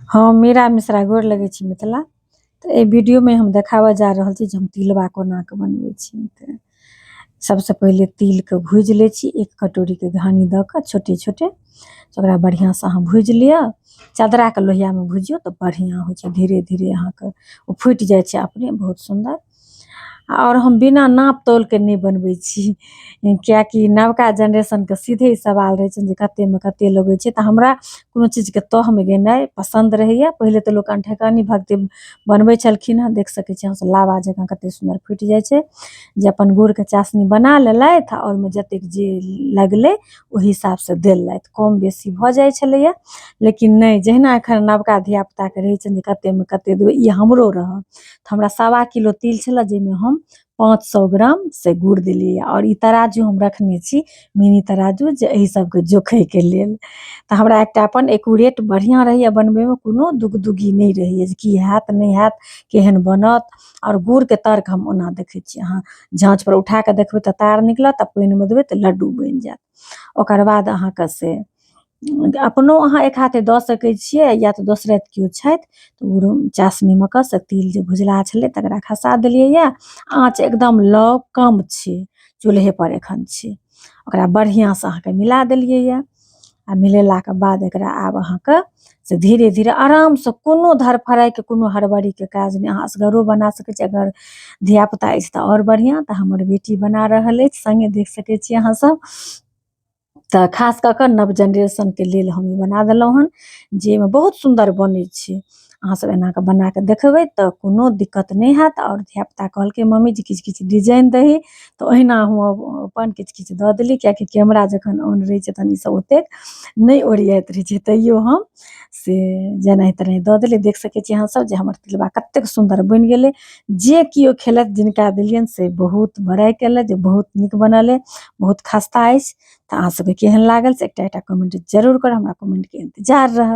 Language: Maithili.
हम मीरा मिश्रा गोर लगै छी मिथिला। तऽ एहि वीडियोमे हम देखाबऽ जा रहल छी जे हम तिलबा कोना कऽ बनबै छी। तऽ सबसँ पहिले तिलके भूजि लै छी एक कटोरीके घानी दऽ कऽ छोटे छोटे, ओकरा बढ़िआँसँ अहाँ भूजि लिअ। चदराके लोहियामे भुजियौ तऽ बढ़िआँ होइ छै, धीरे धीरे अहाँके ओ फुटि जाइ छै अपने बहुत सुन्दर। आओर हम बिना नाप तौलके नहि बनबै छी, किएकि नवका जेनरेशनके सीधे सवाल रहै छनि जे कतेमे कते लगै छै। तऽ हमरा कोनो चीजके तहमे गेनाइ पसन्द रहैए। पहिले तऽ लोक अनठेकानी भक्ति बनबै छलखिन हँ, देख सकै छी अहाँसभ लावा जकाँ कते सुन्दर फुटि जाइ छै। जे अपन गुड़के चाशनी बना लेलथि आ ओहिमे जतेक जे लगलै ओहि हिसाबसँ देलथि, कम बेसी भऽ जाइ छलैए। लेकिन नहि, जहिना एखन नवका धियापुताके रहै छनि जे कतेमे कते देबै, ई हमरो रहय। तऽ हमरा 1.25 किलो तिल छलए, जाहिमे हम 500 ग्राम से गुड़ देलियै। आओर ई तराजू हम रखने छी, मिनी तराजू, जे एहि सबके जोखैके लेल। तऽ हमरा एकटा अपन एक्यूरेट बढ़िआँ रहैए बनबैमे, कोनो दुगदुगी नहि रहैए जे की हैत नहि हैत, केहन बनत। आओर गुड़के तर्क हम ओना देखै छी, अहाँ झाँझपर उठा कऽ देखबै तऽ तार निकलत, आ पानिमे देबै तऽ लड्डू बनि जायत। ओकर बाद अहाँके से अपनो अहाँ एक हाथे दऽ सकै छियै, या तऽ दोसराइत केओ छथि तऽ ओ चाशनीमे कऽ से तिल जे भुजलाहा छलै तकरा खसा देलियै। यए आँच एकदम लो कम छै, चूल्हेपर एखन छै। ओकरा बढ़िआँसँ अहाँके मिला देलियै यए, आ मिलेलाके बाद एकरा आब अहाँके से धीरे धीरे आरामसँ, कोनो धरफड़ाइके कोनो हड़बड़ीके काज नहि, अहाँ असगरो बना सकै छी। अगर धियापुता अछि तऽ आओर बढ़िआँ। तऽ हमर बेटी बना रहल अछि सङ्गे, देख सकै छी अहाँसभ। तऽ खास कऽ कऽ नव जेनरेशनके लेल हम ई बना देलहुँ हन, जाहिमे बहुत सुन्दर बनै छै। अहाँसभ एना कऽ बना कऽ देखबै तऽ कोनो दिक्कत नहि हैत। आओर धियापुता कहलकै मम्मी जे किछु किछु डिजाइन दही, तऽ ओहिना हम अपन किछु किछु दऽ देली, किएकि कैमरा जखन ऑन रहै छै तहन ईसभ ओतेक नहि ओरियाइत रहै छै, तैयो हम से जेनाहि तेनाहि दऽ देलियै। देख सकै छी अहाँसभ जे हमर तिलबा कतेक सुन्दर बनि गेलै। जे केओ खेलथि, जिनका देलियनि, से बहुत बड़ाइ केलथि जे बहुत नीक बनल अइ, बहुत खस्ता अछि। तऽ अहाँ सबके केहन लागल से एकटा एकटा कमेंट जरूर करब, हमरा कमेंटके इन्तजार रहत।